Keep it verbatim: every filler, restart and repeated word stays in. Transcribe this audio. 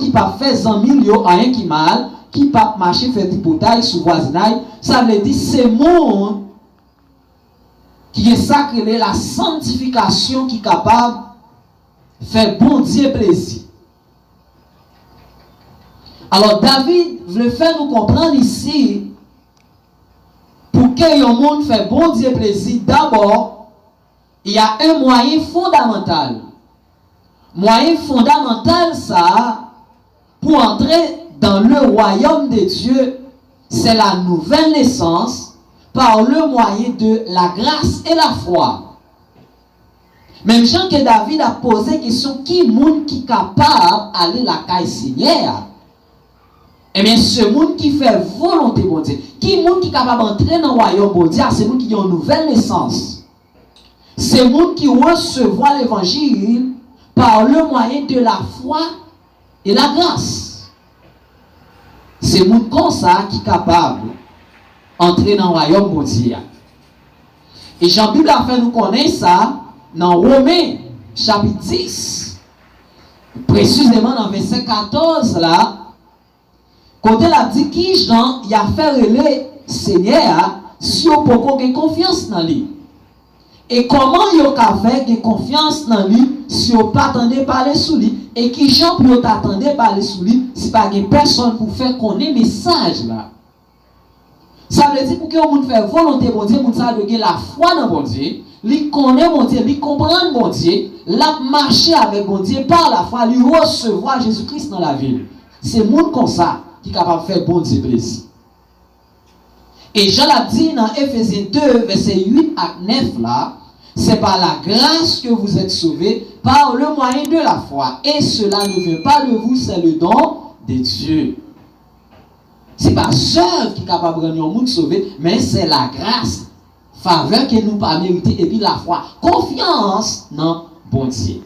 ki p ap fè zanmi l yo anyen ki mal, ki p ap mache fè tripotay sou vwazinay, sa vle di se moun ki gen sa k rele la santifikasyon ki kapab fè Bondye plezi. Alò, David vle fè nou konprann isi, pou ke yon moun fè Bondye plezi, dabò, il y a un moyen fondamental. Mwayen fondamantal sa a pou antre dans le royaume de Dieu, c'est la nouvelle naissance par le moyen de la grâce et la foi. Menm jan ke David ap poze kesyon, ki moun ki kapab ale lakay Senyè a? Ebyen, se moun ki fè volonte Bondye. Ki moun ki kapab antre nan wayòm Bondye a? Se moun ki gen yon nouvèl nesans. Se moun ki resevwa levanjil par le moyen de la foi et la grâce. Se moun konsa ki kapab antre nan wayòm Bondye a. E jan Bib la fè nou konnen sa nan Women chapit dis, presizeman nan vèsè katòz la, kote l ap di kijan y a fè rele Senyè a si yo poko gen konfyans nan li. E kòman yo ka fè gen konfyans nan li si yo pa tande pale sou li? E kijan pou yo ta tande pale sou li si pa gen pèsonn pou fè konnen mesaj la? Sa vle di pou ke yon moun fè volonte Bondye, moun sa dwe gen lafwa nan Bondye, li konnen Bondye, li konprann Bondye, l ap mache avèk Bondye pa lafwa, li resevwa Jezi Kris nan lavi l. Se moun konsa ki kapab fè Bondye plezi. E jan l ap di nan Efezyen de, vèsè uit ak nèf la, c'est par la grâce que vous êtes sauvés, par le moyen de la foi, et cela ne vient pas de vous, c'est le don de Dieu. Se pa zèv ki kapab rann yon moun sove, men se lagras, favè ke nou pa merite, epi lafwa, konfyans nan Bondye.